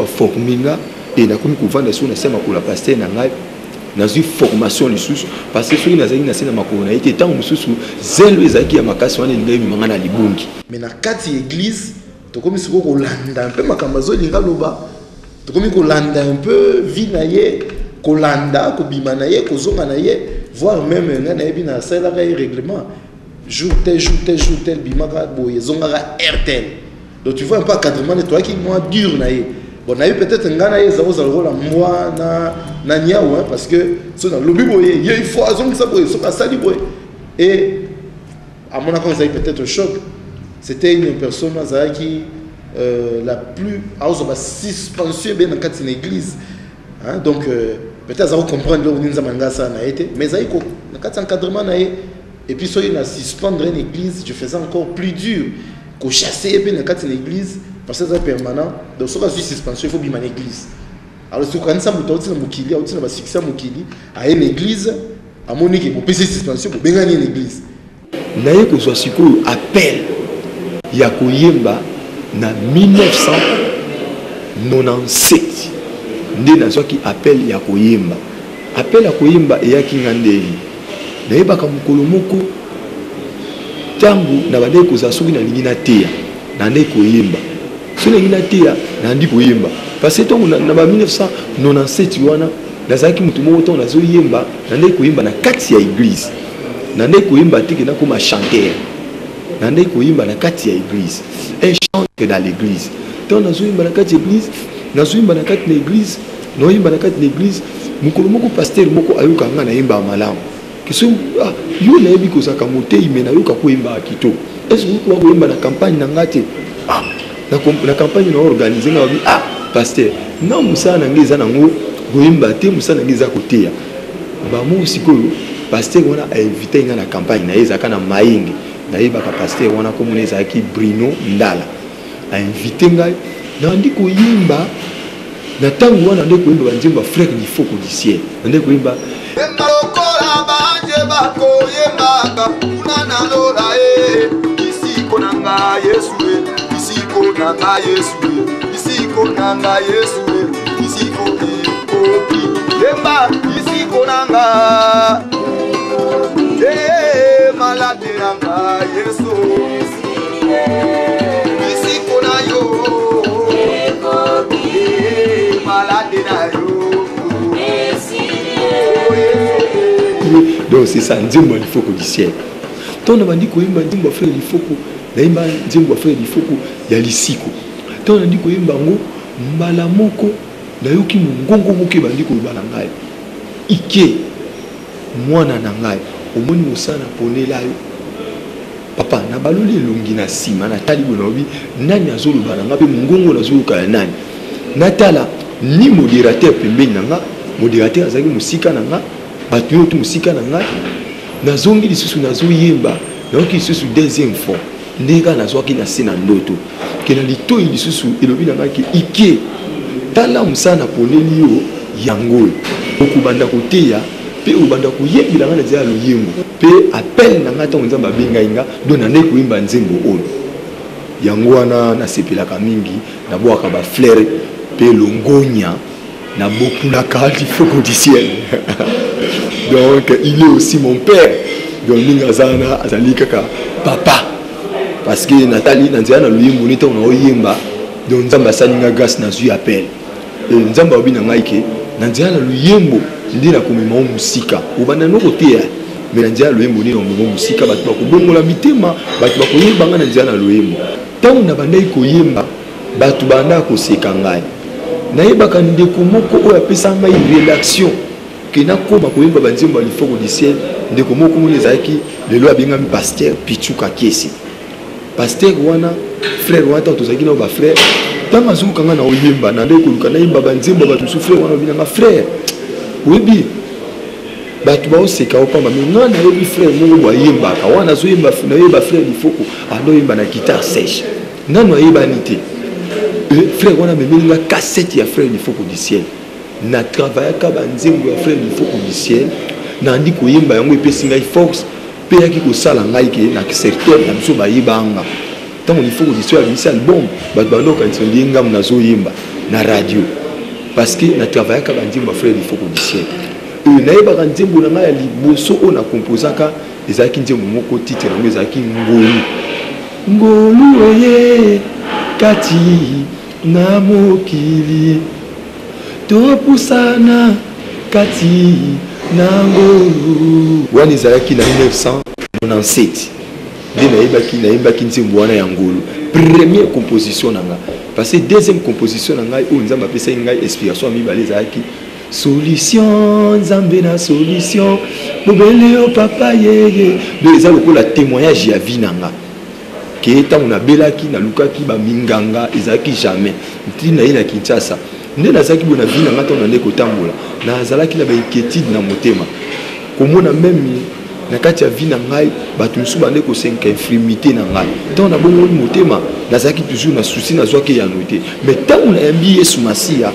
Aforme nga e nakomi kovanda sikoyo na se ya makolo ya pasteur na ngai. Nazwi formation lisusu, parce que soki nazalaki na se na makolo na ye te, ntango mosusu zelo ezalaki ya makasi wana elingaki emema ngai na libungi. Mais na kati ya église, tokomi sikoyo kolanda un peu makambo azolinga aloba, tokomi kolanda un peu vie na ye, kolanda kobima na ye, kozonga na ye, voire même ngai nayebi nasalelaka ye règlement, jour tel, jour tel, jour tel, bimaka boye, ezongaka heure tel. Donc tu vois un peu encadrement, toyaki mwa dur na ye. Bon, nayebi peut-être ngai na ye eza kozala lokola mbwa na niawu, hein, parce que soki nalobi boye, ye il faut azongisa boye, soki asali boye. Et amonaka ezalaki peut-être choc. C'était une personne azalaki la plus azwa ba suspension ebele na kati na église, hein, donc peut-être aza kocomprendre eloko nini Nzambe alingi asala na ye te, mais ezalaki na kati ya encadrement na ye. Et puis soki na suspendre une église, je faisais encore plus dur kochasser ye mpe na kati na église, parce que eza permanent. Donc soki azwi suspension, il faut bima na église. Alors soki okanisa moto auti na mokili, auti na basuccès ya mokili, aye na église, amoni ke bopesi suspension, bobengani ye na église. Naye kozwa sikoyo appel ya koyemba na 1997. Nde nazwaki appel ya koyemba. Appel ya koyemba eyaki nga ndenge nayebaka mokolo moko, ntango nabandaki kozala, soki nalingi nateya, nandaki koyemba, soki nalingi nateya, nandi koyemba. Parce que ntango na ba 1997 wana, nazalaki moto moko, ntango nazoyemba, nandaki koyemba na kati ya église. Nandaki koyemba te ke nakoma chanteur, nandaki koyemba na kati ya église, un chantre dans l'église. Ntango nazoyemba na kati ya église, nazoyemba na kati na église, naoyemba na kati na église, mokolo moko pasteur moko ayoka nga nayembaka malamu, ke soki ah, yo nayebi kozalaka motei, me nayoka koyembaka kitoko, est-ce que okoka koyemba na campagne na nga te? Ah, na campagne na organise nga, babi: "Ah pasteur, nga mosala na ngai eza nango koyemba te, mosala na ngai eza koteya." Bamo sikoyo pasteur wana ainvite nga na campagne na ye, ezalaka na Mayenge. Nayebaka pasteur wana, komona ezalaki Brino Ndala. Ainvite ngai, nandi koyemba. Na ntango wana nde koyemba banzembo ya Frère Lifoko du Ciel, nande koyemba. Yemba lokola banje bakoyembaka kuna na lola e, lisiko na nga Yesu e, lisiko na nga Yesu e, lisiko na nga Yesu e, lisiko ekoki. Yemba lisiko na nga e, malade na nga Yesu, lisiko na yo e, malade na yo. Donc c'est ça, nzembo ya Lifoko du Ciel. Ntango nabandi koyemba nzembo ya Frère Lifoko, nayemba nzembo ya Frère Lifoko ya lisiko. Ntango nabandi koyemba yango, mbala moko nayoki mongongo moko ebandi koloba na ngai: "Ike, mwana na ngai, omoni mosala naponela yo?" Papa, nabaloli elongi na nsima, natali boye, nalobi: "Nani azoloba na ngai? Mpe mongongo nazoyoka ya nani?" Natala ni modérateur pembeni na nga, modérateur azalaki mosika na nga, bato nyonso mosika na ngai. Nazongi lisusu, nazoyemba, nayoki lisusu deuxième fois ndenge kaka nazwaki na se na ndoto ke na litoi lisusu elobi na ngai ke: "Ike, tala mosala naponeli yo yango oyo, okobanda koteya mpe obanda koyembela ngai na nzela ya loyembo." Mpe appel na ngai, ntango Nzambe abengai nga, donc nandeki koyemba nzembo oyo. Yango wana nasepelaka mingi, nabwaka bafleur mpe longonya, nabokulaka Lifoko du Ciel. Donc il est aussi mon père. Donc ndenge aza wana, azali kaka papa, parce que natali na nzela na loyembo ne, ntango naoyemba, donc Nzambe asali nga grâce, nazwi appel. Nzambe alobi na ngai ke na nzela na loyembo nde nakomema o mosika. Obanda no koteya, me na nzela ya loyembo nde nakomema o mosika, bato bakobongola mitema, bato bakoyeba ngai na nzela na loyembo. Ntango nabandaki koyemba, bato bandaka koseka ngai. Nayebaka ndeko moko oyo apesa ngai rédaction ke nakoma koyemba banzembo ya Lifoko du Ciel. Ndeko moko moni ezalaki, lelo abengami pasteur Pichuka Kesi. Pasteur wana, frère wana, ntango tozalaki nao bafrère, ntango azoyoka ngai na oyemba, nandeki koluka nayemba banzembo ya bato mosusu, frère wana alobi nanga: "Frère, oyebi bato baoseka opamba, me ngai nayebi frère moko bo ayembaka wana, azoyemba, nayeba frère Lifoko, andoyemba na guitare sèche, nano ayebani te." Frère wana amemeli nga cassette ya Frère Lifoko du Ciel. Na travaillaka banzembo ya Frère Lifoko du Ciel, nandi koyemba yango, epesi ngai force mpe eyaki kosala ngai ke na secteur na biso bayebanga. Ntango Lifoko du Ciel abimisi album, bato banda kokanisa ndenge ngambo nazoyemba na radio, parce que na travaillaka banzembo ya frère Lifoko du Ciel. Oyo nayebaka nzembo na ngai ya liboso oyo na composaka ezalaki nzembo moko, titre yango ezalaki Ngolu. Ngolu oye kati na mokili, topusana kati na ngolu. Wana ezalaki na 1997 nde nayembaki nzembo wana ya ngolu, première composition na nga. Parce que deuxième composition na ngai oyo Nzambe apesaki ngai inspiration ya mibale ezalaki solution, Nzambe na solution bobele yo papa yeye. Donc eza lokola témoignage ya vie na nga ke ntango nabelaki nalukaki baminganga ezalaki jamais ntina ye na Kinshasa. Nde nazalaki boye na vie na nga, ntango nande kotambola nazalaki na bainquiétude na motema, komona meme na kati ya vie na ngai bato mosusu bande kosenga infirmité na ngai. Ntango nabongoli motema nazalaki toujours na souci, nazwaki eyano te. Mais ntango nayambi Yesu Masiya,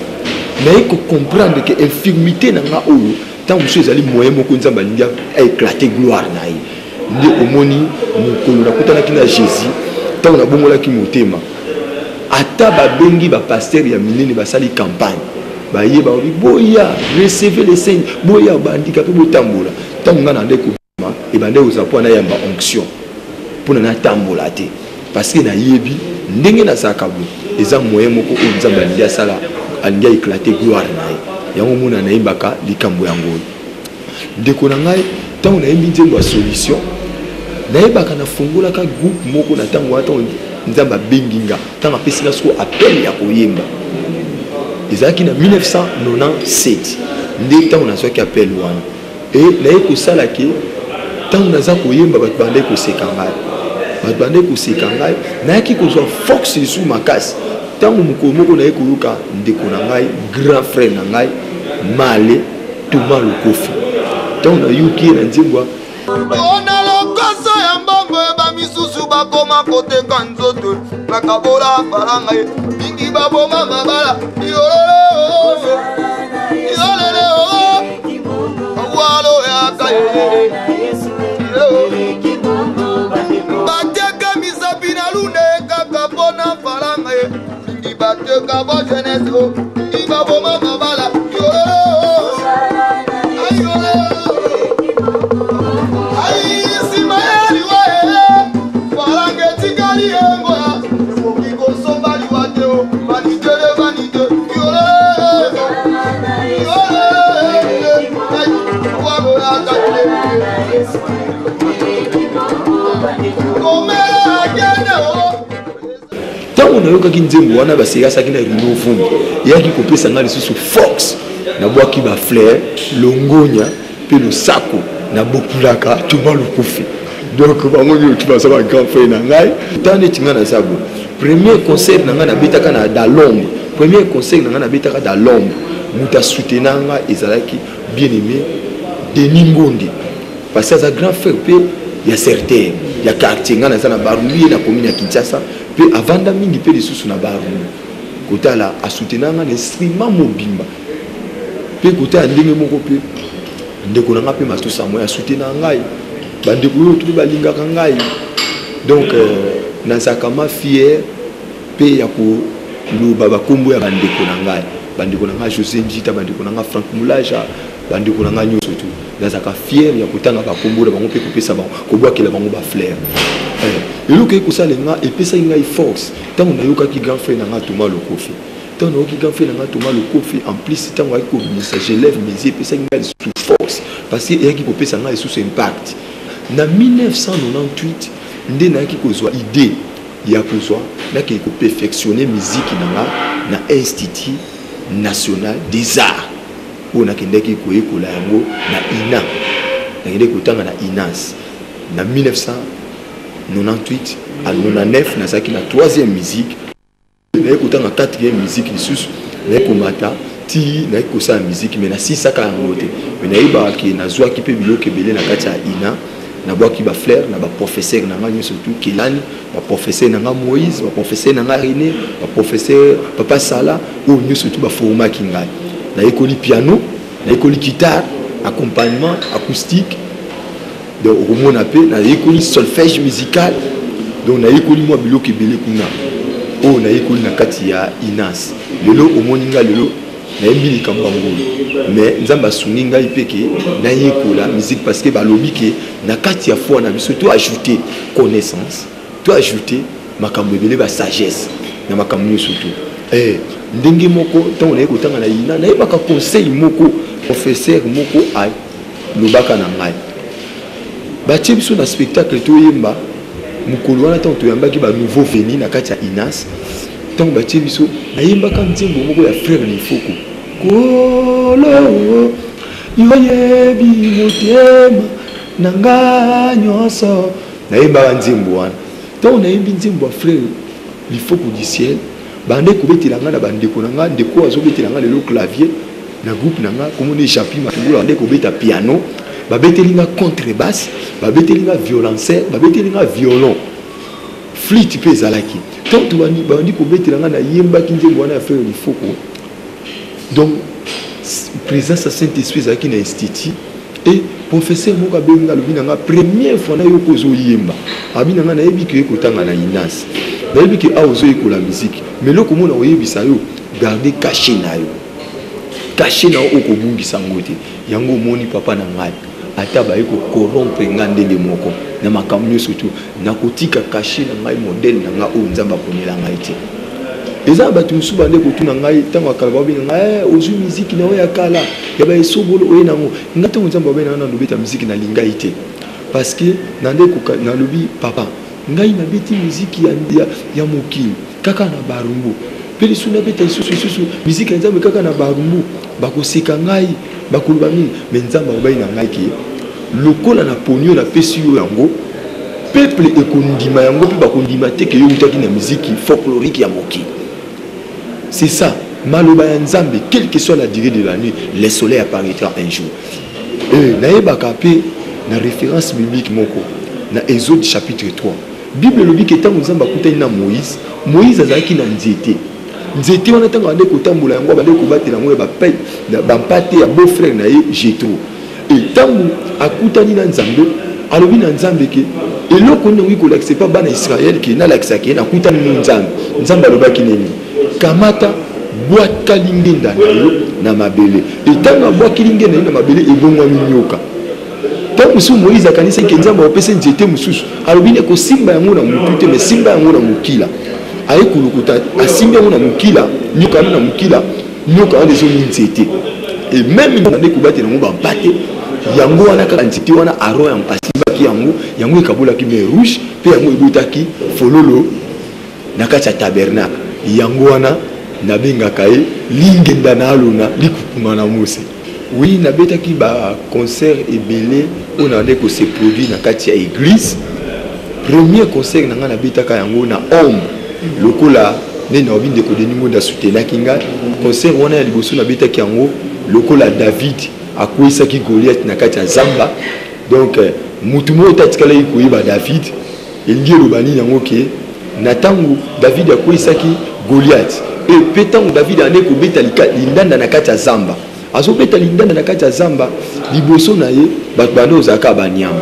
naye kocomprendre ke infirmité na nga oyo ntango mosusu ezali moyen moko Nzambe alingi aéclate gloire na ye. Nde omoni mokolo nakutanaki na Jésus, ntango nabongolaki motema, ata babengi bapasteur ya minene basali campagne, baye balobi boya recevez le Seigneur, boya bandika mpe botambola. Ntango ngai nande kobima ebande kozala mpo nayamba onction mpona natambola te, parce que nayebi ndenge nazalaka boye eza moyen moko oyo Nzambe alingi asala, alingi aéclate gloire na ye. Yango mona nayembaka likambo yango oyo. Ndeko na ngai, ntango nayembi nzembo ya solution, nayebaka nafungolaka groupe moko na ntango wana. Ntango Nzambe abengi nga, ntango apesi nga sikoyo appel ya koyemba, ezalaki na 1997 nde ntango nazwaki appel wana. E naye kosala ke ntango naza koyemba bato bandaki koseka ngai, bato bandaki koseka ngai. Nayaki kozwa force lisusu makasi ntango mokolo moko naye koyoka ndeko na ngai, grand frère na ngai Male Thomas Lukofi, ntango nayoki ye na nzembo Mpona lokoso ya mbongo, bamisusu bakoma koteka nzoto, bakabola falanga ye mingi, baboma mabala. Yolele walo yaka ye, bateka misapi na lune kaka mpona falanga ye mingi, bateka ba jeunesse mingi, baboma mabala. Nsima ya liwa falanga etikali yengo ekoki kosomba liwa te. Vanité de vanité, Ntango nayokaki nzembo wana basekasaki na Rino Vumbi, eyaki kopesa ngai lisusu force. Nabwaki bafleur, longonya mpe losako nabokulaka Tuma Lukufi. Donc bango nyonso baza ba grand frère na ngai. Ntango neti ngai naza boye, premier concert na ngai nabetaka na Dalombre, premier concert na ngai nabetaka Dalombre, moto asutena ngai ezalaki bien aimé Denis Ngonde, parce que aza grand frère mpe ya certain ya quartier. Ngai naza na Barumbu, ye na commune ya Kinshasa, mpe avanda mingi mpe lisusu na Barumbu. Kotala asutena ngai na instrument mobimba, mpe kotala ndenge moko mpe ndeko na ngai mpe Matusa moya asutena ngai, bandeko oyo to mpe balingaka ngai. Donc nazalaka ma fier mpe ya koloba bakombo ya bandeko na ngai, bandeko na ngai José Njita, bandeko na ngai Frank Mulaja, bandeko na ngai nyonso tu. Nazalaka fier ya kotanga bakombo na bango mpe kopesa bango, kobwakela bango bafleur. Eloko ekosala nga, epesaki ngai force ntango nayokaki grand frère na ngai Thomas Lokofi. Ntango nayoki grand frère na ngai Thomas Lokofi, en plus ntango ayaki kobimisa Je lève mes yeux, epesaki ngai lisusu force, parce que eyaki kopesa ngai lisusu impact. Na 1998 nde nayaki kozwa idée ya kozwa nakei koperfectionne miziki na nga na Institut national des arts, oyo nakendaki koyekola yango na INA. Nakendaki kotanga na INAS na 1998 à 99, nazalaki na 3e musique, naye kotanga 4e musique lisusu, naye komata ti naye kosala musique, mais nasilisaka yango te. Mais nayebaka ke nazwaki mpe biloko ebele na kati ya INA. Nabwaki bafleur na baprofesseur na ngai nyonso tu Kelani, baprofesseur na ngai Moïse, baprofesseur na ngai René, baprofesseur Papa Sala, oyo nyonso tu baformaki ngai. Nayekoli piano, nayekoli guitare, accompagnement acoustique. Donc okomona mpe nayekoli solfège musical. Donc nayekoli mwa biloko ebele kuna oyo nayekoli na kati ya INAS. Lelo omoni nga lelo nayembi likambo ya ngolu, mais Nzambe asungi ngai mpe ke nayekola musique, parce que balobi ke na kati ya foi na biso to ajouter connaissance, to ajouter makambo ebele, ba sagesse na makambo nyonso tu. Ndenge moko ntango naye kotanga na INA, nayebaka conseil moko professeur moko alobaka na ngai. Batie biso na spectacle toyemba mokolo wana, ntango toyambaki ba nouveau veni na kati ya INAS, ntango batie biso, nayembaka nzembo moko ya frère Lifoko: "Kolo, yoyebi motema na nga nyonso." Nayembaka nzembo wana. Ntango nayembi nzembo ya frère Lifoko du ciel, bande kobetela nga na bandeko na nga. Ndeko azobetela nga lelo clavier na groupe na nga, komoni Jean-Pi Matungulu, bande kobeta piano, babeteli nga contrebasse, babeteli nga violoncelle, babeteli nga violon, flûte mpe ezalaki. Ntango bandi kobetela nga, nayembaki nzembo wana ya frère Lifoko. Donc présence ya Saint Esprit ezalaki na institut. E professeur moko abengi nga, alobi na nga: "Première fois nayoka ozoyemba." Abi na nga: "Nayebi ke kotanga na INAS, nayebi ke awa ozoyekola musique, mais eloko mona koyebisa yo, garde cachet na yo, cachet na yo okobungisa yango te." Yango omoni, papa na ngai, ata baye kocorrompre nga ndenge moko na makambo nyonso tu, nakotika cachet na ngai, modèle na ngai oyo Nzambe aponela ngai te. Eza na bato mosusu bande kotuna ngai ntango ya kala, babenga ngai: "Ozwi miziki na oyo ya kala ya baesobolo oye nango." Ngai, ntango Nzambe abenga ngai, nalobeta miziki nalingai te, parce que nande nalobi: "Papa, ngai nabeti miziki ya mokili kaka na Barumbu, mpe lisusu nabeta lisusu miziki ya Nzambe kaka na Barumbu, bakoseka ngai, bakoloba mingi." Mais Nzambe akobai na ngai ke lokola na poni oyo napesi yo yango, peuple ekondima yango mpe bakondima te ke yo utaki na miziki folklorique ya mokili. C'est ça maloba ya Nzambe: quelle que soit la durée de la nuit, le soleil apparaîtra un jour. Nayebaka mpe na référence biblique moko na Exode chapitre 3. Bible elobi ke ntango Nzambe akutani na Moïse, Moïse azalaki na nzete. Nzete wana, ntango abande kotambola yango, abande kobatela yango ya bampate ya beau frère na ye Jetro. E ntango akutani na Nzambe, alobi na Nzambe ke eloko nini okoki kolakisa epa bana Israele ke nalakisaki ye nakutani no Nzambe? Nzambe alobaki nini? "Kamata, bwaka lingenda na yo na mabele." Etango abwaki lingenda ye na mabele, ebongwami nyoka. Ntango mosusu Moïse akanisaki ke Nzambe akopesa nzete mosusu. Alobi ne kosimba yango na motu te, mais simba yango na mokila. Aye kolukuta, asimbi yango na mokila, nyoka wana na mokila, nyoka wana ezongi nzete. E même nde kobatela yango bampate, yango wana kaka nzete wana Aron asimbaki yango, yango ekabolaki mer Rouge, mpe yango ebotaki fololo na kati ya tabernacle. Yango wana nabengaka ye lingenda na Alona, likukuma na Mose. Oui, nabetaki baconcert ebele oyo nabande kose produire na kati ya église. Premier concert na ngai, nabetaka yango na ombre, lokola nde naobi ndeko Denis Ngonda asoutenaki ngai. Concert wana ya liboso, nabetaki yango lokola David akweyisaki Goliath na kati ya zamba. Donc mutu moko te atikalaki koyeba David. Elingi eloba nini yango? Ke na ntango David akweyisaki Goliath, e mpe ntango David ande kobeta lindanda na kati ya zamba, azobeta lindanda na kati ya zamba, liboso na ye bato bande ozalaka banyama.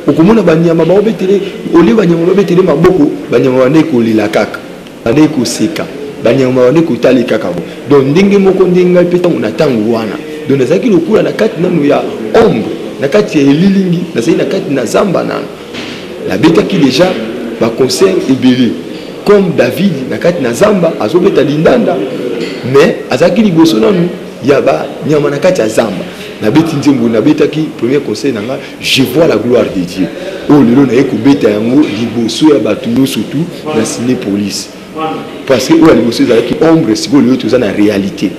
Okomona banyama baobetele olie, banyama babetele maboko, banyama bande kolela kaka, bande koseka, banyama bande kotala kaka bo. Donc ndenge moko ndenge ngai mpe ntango na ntango wana, donc nazalaki lokola na kati nano ya ombre, na kati ya elilingi, nazali na kati na zamba nano. Nabetaki déjà baconcert ebele comme David na kati na zamba azobeta lindanda, mais azalaki liboso nanu ya banyama na kati ya zamba. Nabeti nzembo, nabetaki premier concert na nga, "Je vois la gloire de Dieu", oyo lelo naye kobeta yango liboso ya bato nyonso tu na Cinépolis, parce que oyo ya liboso ezalaki ombre, sikoyo lelo toza na réalité.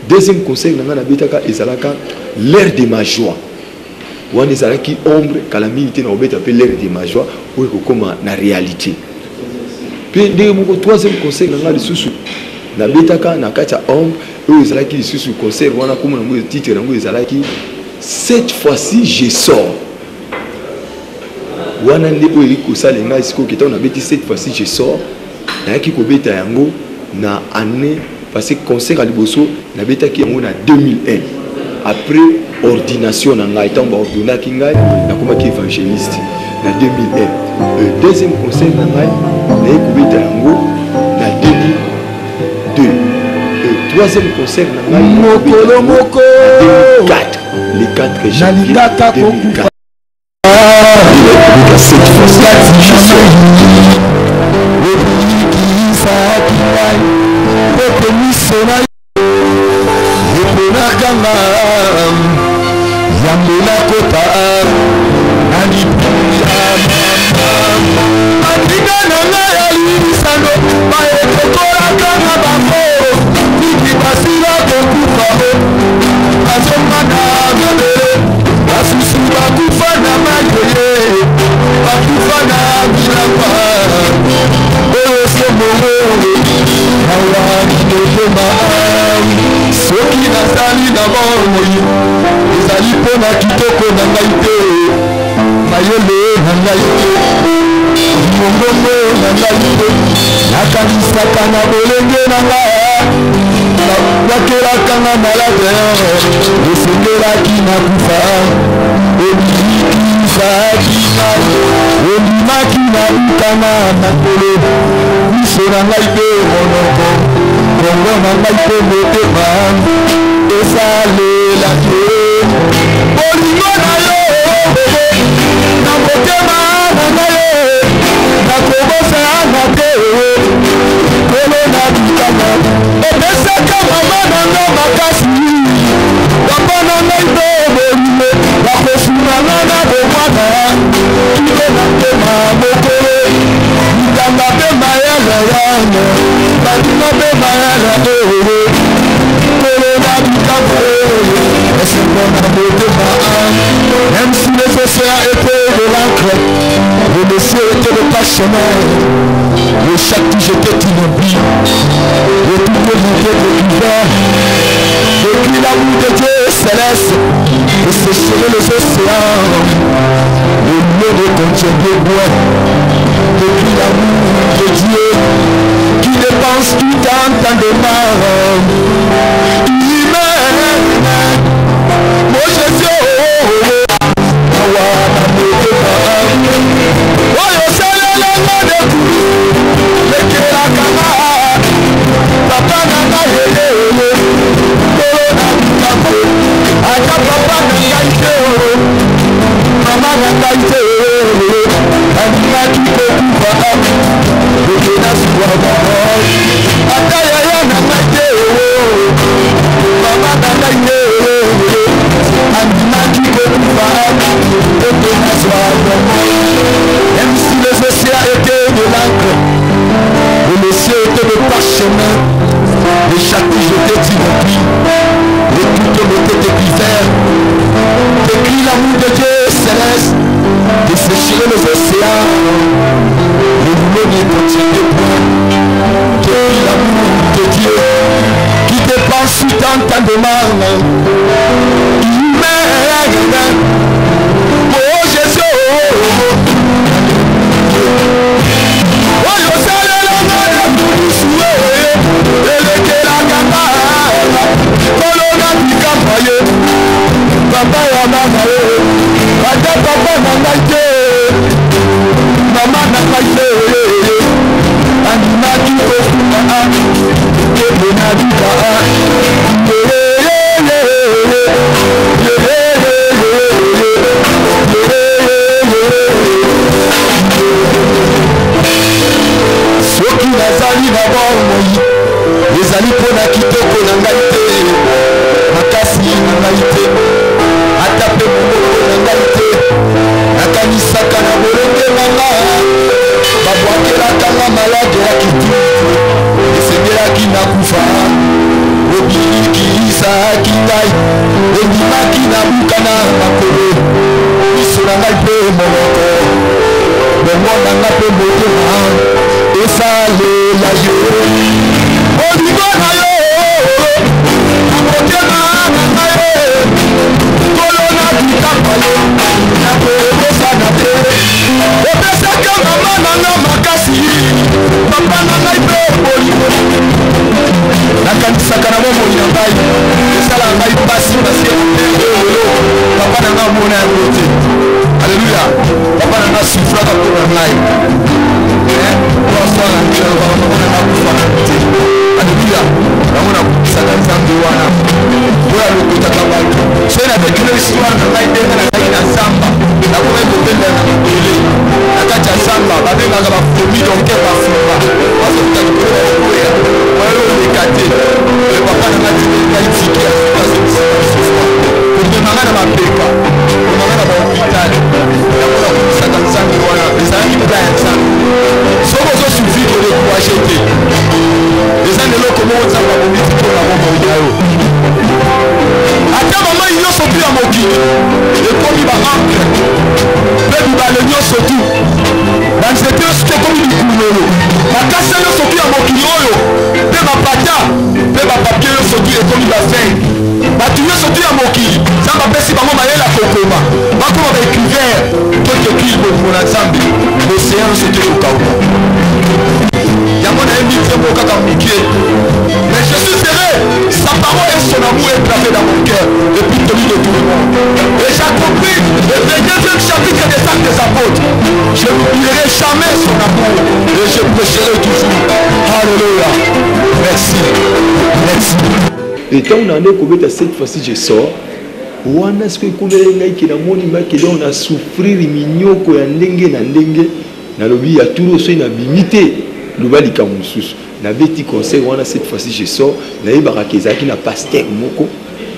Deuxième concert na ngai nabetaka ezalaka "L'heure de ma joie". Wana ezalaki ombre. Kala mingi te na kobeta mpe "L'heure de ma joie" oyo ekokóma na réalité. Mpe ndenge moko, troisième concert na ngai lisusu nabetaka na kati ya ombre, oyo ezalaki lisusu concert wana, komona yango, titre yango ezalaki "Cette fois-ci je sors". Wana nde oyo eyaki kosala ngai sikoyo ke ntango nabeti "Cette fois-ci je sors", nayaki kobeta yango na année, parce que concert ya liboso nabetaki yango na 2001, après ordination na ngai. Ntango baordonnaki ngai, nakomaki évangéliste na 2001. Deuxième concert na ngai naye kobeta yango na 2002. Troisième concert na ngai mokolo moko 2004, le 4 janvier nalingaka kokufa. 2004. Kobeta cette fois-ci je sors. Obikisaki ngai ete miso na eponaka nga yambo nakota na libumu ya mama. Baninga na ngai ya lisano baekokolaka na bango mingi basila kokufa o bazonga na mabele, basusu bakufa na mayeye, bakufa na bilamba oyo somongo awa motema. Soki nazali na bomoi, ezali mpo na kitoko na ngai te, mayele na ngai te, mongongo na ngai te. Nakanisaka na bolenge na ngai, bakelaka nga malade, esengelaki na kufa. Obikisaki ngai, ondimaki na bukana makolo, miso na ngai mpe monoko, bongo na ngai mpe motema esalela yo bolingo na yo na motema na ngai, nakobosana te. Kolo na bikama opesaka mama na nga makasi, papa na ngai mpe bolingo, bakosunga na bomwana kilo na ntema mokolo litanga mpe mayele yango balinga mpe mayele oyo. Kolo na bikama, esengo na motema. Même si les océans étaient de l'encre, le monsieur était le parchemin, le chaque j'étais inoublié, le tout était découvert. Depuis l'amour de Dieu céleste, et sécherait les océans, le lieu de contient de bois. Depuis l'amour de Dieu, qui dépense tout en temps de mort. Il m'aime, mon Jésus, oh, oh, oh. Awa na motema oyo osalelanga dekulu lekelaka nga papa na ngai eyeye kolo na likambo. Ata papa na ngai te, mama na ngai te, alingaki kokufa eke nasuwa bomoi. Ata yaya na ngai te, mama na ngai te, andimaki kokufa ete nazwa bomoi. Même si les océans étaient de l'encre et le ciel était de parchemin, le château j'étais inoublié, et tout était découvert. Décris l'amour de Dieu céleste, dessécherait les océans, le rouleau ne contient de point. Depuis l'amour de Dieu qui dépense tout en temps de mal. Il m'aime, oh Jésus, oh, oh. Oyo osalelanga na kudusu elekelaka nga kolo na bikamwa ye papa ya mama ye. Ata papa na ngai te, mama na ngai te, andimaki kokufa ete na bika. Soki nazali na bomoi, ezali mpo na kitoko na ngai te, makasi na ngai te, ata mpe mongongo na ngai te. Nakanisaka na bolenge na nga, babwakelaka nga malade ya kiti, esengelaki nakufa. Obikisaki ngai, ondimaki nabuka na makolo, miso na ngai mpe monoko, bongo na nga mpe motema esalela yo bolingo na yo na motema na ngai. Kolo na bikamwa yo nakobosana te. Opesaka mama na nga makasi, papa na ngai mpe bolingo. Nakanisaka na bomoi na ngai, esala ngai mpasi, pasi lelo papa. Papa na ngai amona yango te. Alleluya. Papa na ngai asufraka mpo na ngai. Po asala nalobaka papa na ngai akufaka te. Alleluya. Yango nakokisaka Nzambe wana oyo alokotaka bato. Soki nabeteli histoire na ngai ndenge nazalaki na zamba, nakomaki kobenda na mabele na kati ya zamba, babengaka bafomi donke bafunga bazokuta likolo ya kokwea oyo oleka te. Papa na ngai tikeli ngai tike ya komema ngai na mapeka, komema ngai na bahopital. Yango nakomisaka Nzambe wana ezalaki plan ya Nzambe. Soki ozosufri, kodécourage te. Eza na eloko moko Nzambe abongisi mpo na bomoi na yo. Ata bamai nyonso tu ya mokili ekomi baancre, mpe bibale nyonso tu, banzete nyonso tu ekomi bikunolo, makasa nyonso tu ya mokili oyo, mpe mapata mpe bapapie nyonso tu ekomi bafei, bato nyonso tu ya mokili Nzambe apesi bango mayele ya kokoma, bakoma baécrivain to tekile bolingo na Nzambe, océan nyonso tu ekokauka. Yango nayebi nzembo kaka moke, mais je suis heureux. Sa parole et son amour est gravé dans mon cœur et puis celui de tout le monde. Et j'ai compris le 22e chapitre des Actes des Apôtres: je n'oublierai jamais son amour et je prêcherai toujours. Alléluia. Merci, merci. Et ntango na nde kobeta Cette fois-ci je sors wana, soki ekomeli ngai ke namoni make, donc na souffrir minyoko ya ndenge na ndenge, nalobi ya turo soki nabimi te, loba likambo mosusu. Nabeti concert wana Cette fois-ci je sors. Nayebaka ke ezalaki na pasteur moko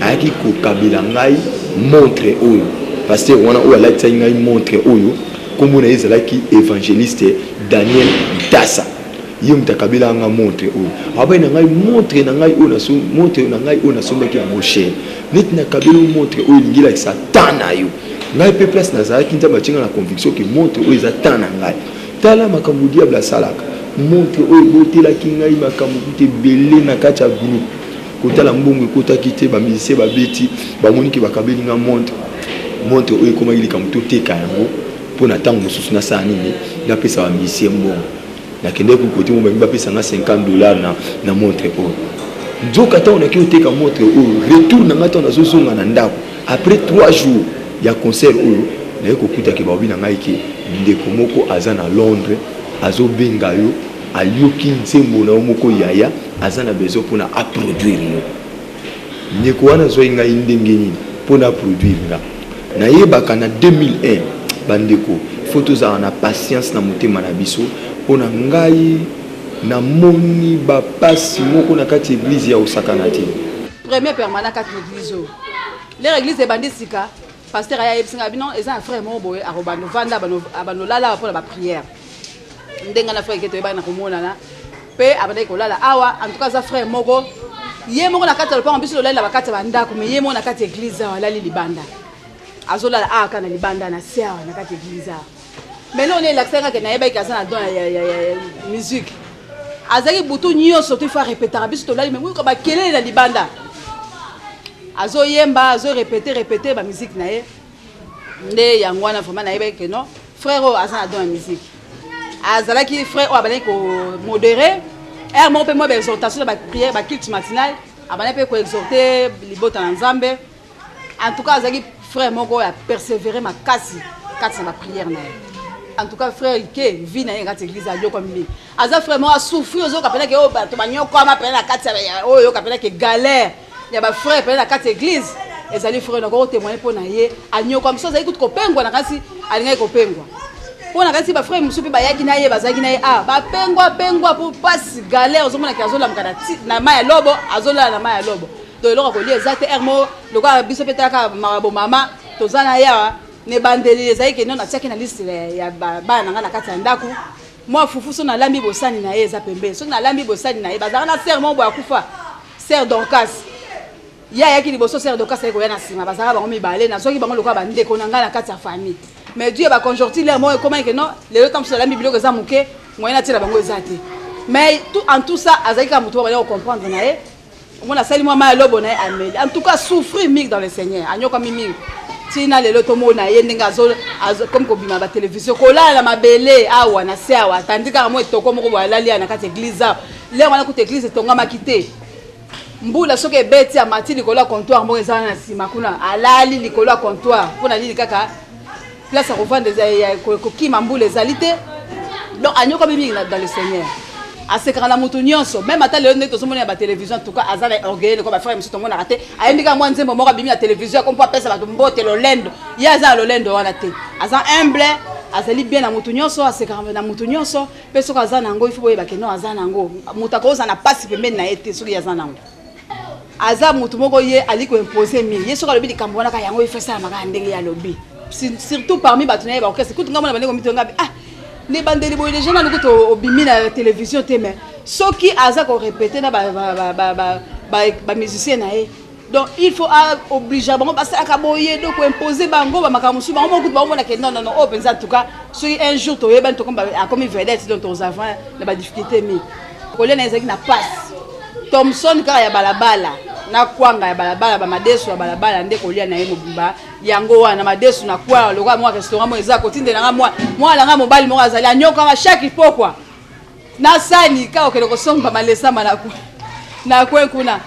ayaki kokabela ngai montre oyo. Pasteur wana oyo alatisaki ngai montre oyo, nkombo na ye ezalaki évangéliste Daniel Ntasa. Ye moto akabelaka nga montre oyo. Abai na ngai montre na ngai oyo, montre na ngai oyo nasombaki yango cher. Neti nakabeli montre oyo, elingi elakisa temps na yo. Ngai mpe place nazalaki, Nzambe atie nga na conviction ke montre oyo eza temps na ngai. Tala makambo diable asalaka. Montre oyo ebotelaki ngai makambo kuta ebele na kati ya groupe. Kotala mbongo ekotaki te, bamusicien babeti, bamoni ke bakabeli nga montre. Montre oyo ekomaki likambo toteka yango mpo na ntango mosusu nasala nini, napesa bamusicien mbongo. Nakendeki kote mo bangi bapesa nga 50 dollar na montre oyo. Nzoka ntango naki oteka montre oyo, retour na ngai, ntango nazozonga na ndako après 3 jours ya concert oyo, naye kokutaki baobi na ngai ke ndeko moko aza na Londres, azobenga yo, ayoki nzembo na yo moko, yaya aza na besoin mpona aproduire yo. Ndeko wana azwaki ngai ndenge nini mpona aproduire nga? Nayebaka na 2001. Bandeko, fo tozala na patience na motema na biso. Mpona ngai, namoni bapasi moko na kati ya église ya osakana te. Premier permanent kati na église oyo, lere église ebandi sika, pasteur aya ayebisi ngai bino eza na frère moko boye akobanda ovanda, abanda olala mpona baprière. Ndenge na frère ke toyebaki na komonana mpe abandaki kolala awa. En tout cas, aza frère moko, ye moko na kati ya lopango. Biso tolali na bakati ya bandako, mais ye moko na kati ya église awa alali libanda, azolala awa kaka na libanda na se awa na kati ya église awa. Mais lelo elakisaki kaka, nayebaki aza na don ya musique. Azalaki butu nyonso to ifo arepetaka, biso tolali, mais moyoka bakelele na libanda, azoyemba, azorepete repete bamusique na ye. Nde yango wana vraiment nayebaki ke non, frère oyo aza na don ya musique. Azalaki frère oyo abandaki komodere heure moko mpe mwa baexhortation na baprière, baculte matinal, abandaki mpe koexhorte libota na Nzambe. En tout cas, azalaki frère moko oyo apersévéré makasi kati na baprière na ye. En tout cas, frère ke vie na ye kati église ayokwami mingi. Aza frère moko asouffrir, ozoyoka mpenza ke oyo bato banyokwama mpenza na kati oyo, oyoka mpenza ke galère ya bafrère mpenza na kati ya église ezali frère nakoki kotémoigne mpo na ye. Anyokwami so azali kutu kopengwa na kasi alingaki kopengwa mpo na kasi bafrère mosusu mpe bayaki na ye, bazalaki na ye a bapengwa pengwa mpo pasi galère. Ozomonaki azolamuka na mai ya lobo, azolala na mai ya lobo. Donc eloko ya kolia eza te. Heure moko lokola biso mpe talaka makambo mama toza na ye awa na ebandeli, ezali ke no natiaki na liste ya bana na ngai na kati ya ndako mwa fufu. So nalambi, bosani na ye eza pembeni. Soki nalambi, bosani na ye bazalaka na sœur moko boye akufa, sœur Dorcas. Ye ayaki liboso, sœur Dorcas ayaki koya na nsima. Bazalaka bango mibale, nazwaki bango lokola bandeko na ngai na kati ya famille. Mais dû ya baconjoncture, lere moko ekomaki ke non, lelo ntango mosusu alambi, biloko eza moke, moyen natiela bango eza te. Mais tout, en tout ça, azalaki kaka moto moko bandaki kocomprendre na ye. Omona asali mwa mai ya lobo na ye, ameli. En tout cas, souffrir mingi dans le Seigneur, anyokwami mingi. Ntina lelo tomona ye ndenge komi kobima batelevizio, kolala na mabele awa na se awa, atandi kaka mwa etoko moko boye, alali awa na kati ya église awa. Lere wana kuta église etongamaki te. Mbula soki ebeti, amati likolo ya comptoir moko eza wana na nsima kuna, alali likolo ya comptoir. Mpo na nini? Kaka place ya kovanda, kokima mbula ezali te. Donc anyokwami mingi dans le Seigneur. Asekaka na moto nyonso, même ata lelo ndenge tozomona ya batelevizio. En tout cas, aza na orgueil lokola bafrère mosusu tomonaka te. Ayembi kaka mwa nzembo moko, abimi na televizio, akomi mpo apesa bato mbote, lolendo. Ye aza na lolendo wana te, aza humble, azali bien na moto nyonso, asekaka na moto nyonso. Mpe soki aza na yango, ifo boyeba ke non, aza na yango. Moto akozala na mpasi pembeni na ye te. Soki aza na yango, aza motu moko ye ali koimpose mingi. Ye soki alobi likambo wana kaka, yango ifo esalamaka ya ndenge ye alobi. Surtout parmi bato na ye baorchestre. Kutu ngai mona bandeko mito ngai, ah, lebandeli boye deja nanu kutu obimi na télévision te, mais soki aza korépéter na bamusicien na ye, donc il faut obliger bango basalaka boye. Donc koimpose bango bamakambo mosusu, bango moko kutu baomona ke non, non, non, oyo mpenza. En tout cas, soki un jour toyebani, tokomi, akomi vedette, donc toza vraiment na badifficulté mingi. Kolia na ezalaki na passe, Thomson kaka ya balabala na kwanga ya balabala, bamadesu ya balabala nde kolia na ye mobimba. Yango wana madesu na kwanga, lokola mwa restaurant moko eza kotindelanga mwana nga mobali moko azali anyokama chaque pokwa na sani kaka okende kosomba malesama na kwe kuna.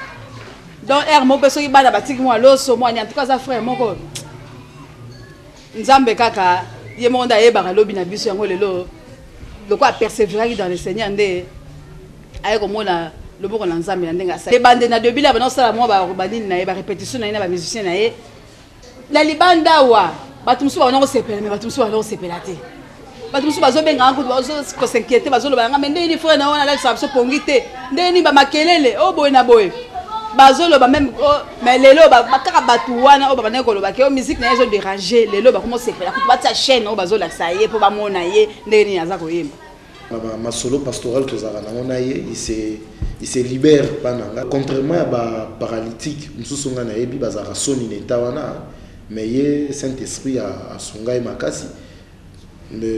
Donc aire moko mpe soki bana batiki mwa loso mwani. En tout cas, aza frère moko, Nzambe kaka ye moko nde ayebaka lobi na biso. Yango lelo lokola apersévéraki dans le Seigneur, nde aye komona loboko na Nzambe na ndenge asali. Ebande na debile abanda kosala mwa banini na ye, barépétition na ye na bamusicien na ye na libanda awa. Bato mosusu babanda kosepela, mais bato mosusu babanda kosepela te. Bato mosusu bazobengaka kutu, bazokos'inquiéter, bazoloba yanga: "Mais ndenge nini frère na wana alalisaka biso pongi te? Ndenge nini bamakelele oyo boye na boye?" Bazoloba même. Mais lelo kaka bato wana oyo babandaki koloba ke oyo musique na ye ezodéranger, lelo bakoma osepela kutu, batia chaîne oyo bazolakisa ye mpo bamona ye ndenge nini aza koyemba. Masolo pastoral tozalaka nango na ye, il se libère mpa na nga, contrairement ya baparalytique mosusu nga nayebi bazalaka soni na eta wana. Mais ye, Saint Esprit asunga ye makasi.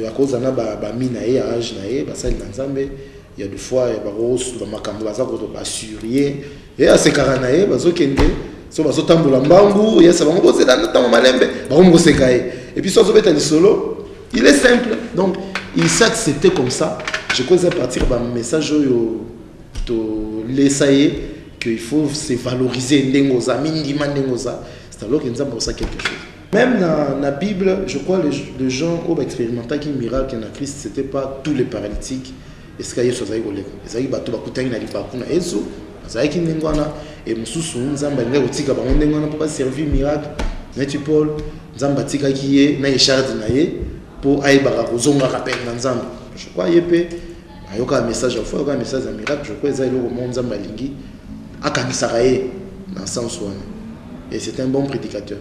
Akozala na bami na ye ya age na ye, basali na Nzambe ya des fois bakosuka makambo, baza bassurie ye, asekaka na ye. Bazokende so, bazotambola mbangu, yesa bango bozela na ntango malembe, bakomi koseka ye. Et puis so azobeta lisolo, il est simple, donc il s'est accepté comme ça. Je crois à partir bamessage oyo tolesa ye qu'il faut se valoriser ndenge oza, mindima ndenge oza. C'est alors que Nzambe osala quelque chose. Même dans la Bible, je crois, les gens oyo baexpérimentaki miracle na Christ, c'était pas tous les paralytiques. Esika Yesu azalaki koleka, ezalaki bato bakutaki na libaku na Yesu, bazalaki ndenge wana. E mosusu, Nzambe alingaki kotika bango ndenge wana mpo baservir miracle. Neti Paul, Nzambe atikaki ye na écharde na ye mpo ayebaka kozongaka pene na Nzambe. Je crois ye mpe ayokaka message ya foi, ayokaka message ya miracle. Je crois eza eloko moko Nzambe alingi akangisaka ye na sens wana. Et c'est un bon prédicateur.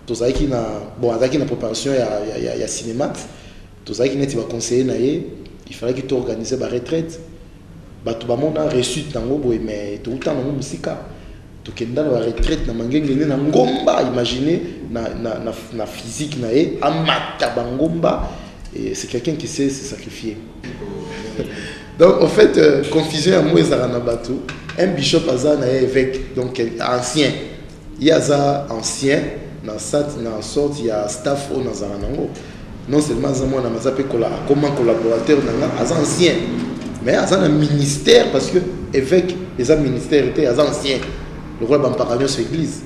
Tozalaki na, bon, azalaki na préparation ya cinéma. Tozalaki neti baconseiller na ye. Il fallait toorganiser baretraite. Bato bamona réussite nango boye, mais touta nango mosika. Tokenda na baretraite na Mangengenge, na ngomba. Imagine na physique na ye, amata bangomba. Et c'est quelqu'un qui sait se sacrifier. Donc en fait, confusion yango ezalaka na bato. Un bishop aza na ye évêque, donc ancien. Ye aza ancien na sat na sorte ya staff oyo nazala nango. Non seulement aza mwana, aza mpe akoma collaborateur na nga. Aza ancien, mais aza na ministère, parce que évêque eza ministère te. Aza ancien lokola bampaka nyonso église,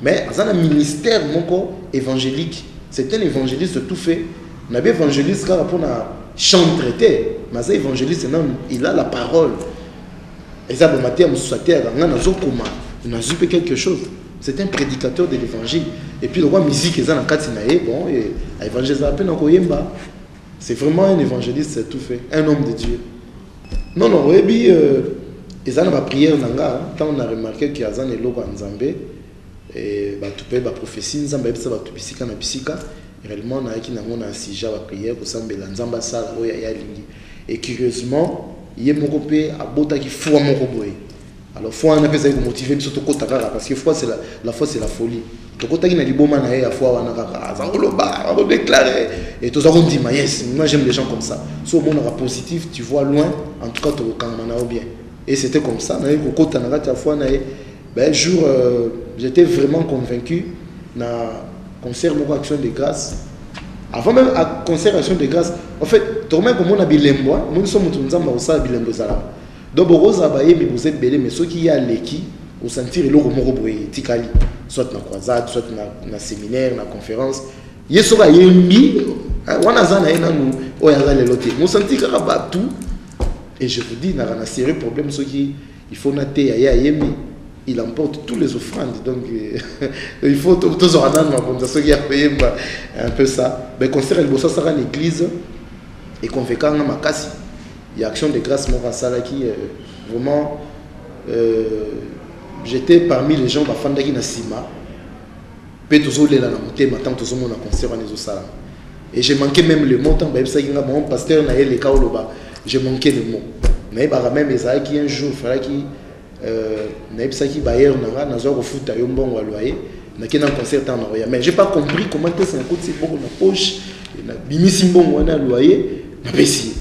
mais aza na ministère moko évangélique. C'est un évangéliste tout fait. Nabi évangéliste kaka mpona chantre te, mais aza évangéliste nanu, il a la parole. Eza bamateya mosusu ateyaka, nga nazokoma, nazwi mpe quelque chose. C'est un prédicateur de l'évangile. Et puis lokwa musique eza na kati na ye, bon, évangile ezala mpe na koyemba. C'est vraiment un évangéliste tout fait, un homme de Dieu. Non, non, oyebi, eza na baprière na nga. Ntango na remarqué ke aza na eloko ya Nzambe, bato mpe baprophétie, Nzambe ayebisa bato bisika na bisika. Réellement, nayaki nango na sujet ya baprière, kosambela Nzambe asala oyo ye alingi. Et curieusement, ye moko mpe abotaki foi moko boye. Alors foi wana mpe ezali komotiver biso tokɔta kaka, parce que foi, c'est la foi, c'est la folie. Tokɔtaki na liboma na ye ya foi wana kaka, aza koloba, akodéclare et toza kondima. Yes, moi j'aime les gens comme ça. So omonaka positif, tu vois loin. En tout cas, tokokangama na yo bien. Et c'était comme ça naye kokɔta na kati ya foi na ye. Ben, jour, j'étais vraiment convaincu na concert moko, Action de grâce. Avant même à concert Action de grâce, en fait, tokomaki komona bilembo. Omoni so moto Nzambe akosala bilembo ezalaka. Donc bokozala bayembi, boza ebele, mais soki ye aleki, osentir eloko moko boye etikali, soit na croisade, soit na séminaire, na conférence. Ye soki ayembi wana, aza na ye nanu oyo aza lelo te, mosentir kaka bato. Et je vous dis, naka na sérieux problème soki il faut nateya, ye ayembi, il emporte tous les offrandes. Donc il faut tozwaka nanu makonza soki ya koyemba, un peu ça. Mais concert ya liboso asalaka na église econvaincanga makasi ya action de grâce moko asalaki. Vraiment, j'étais parmi les gens bafandaki na nsima mpe tozolela na motema ntango tozomona concert wana ezosalama. Et j'ai manqué même le mot ntango bayebisaki nga: "Bon, pasteur na ye leka oloba." J'ai manqué le mot. Nayebaka même ezalaki un jour, falaki nayebisaki bailleur na nga: "Nazwa kofuta yo mbongo ya loyer, nake na concert ntango nakoya." Mais j'ai pas compris comment tese nakotisi mbongo na poche, nabimisi mbongo wana ya loyer, napesi ye.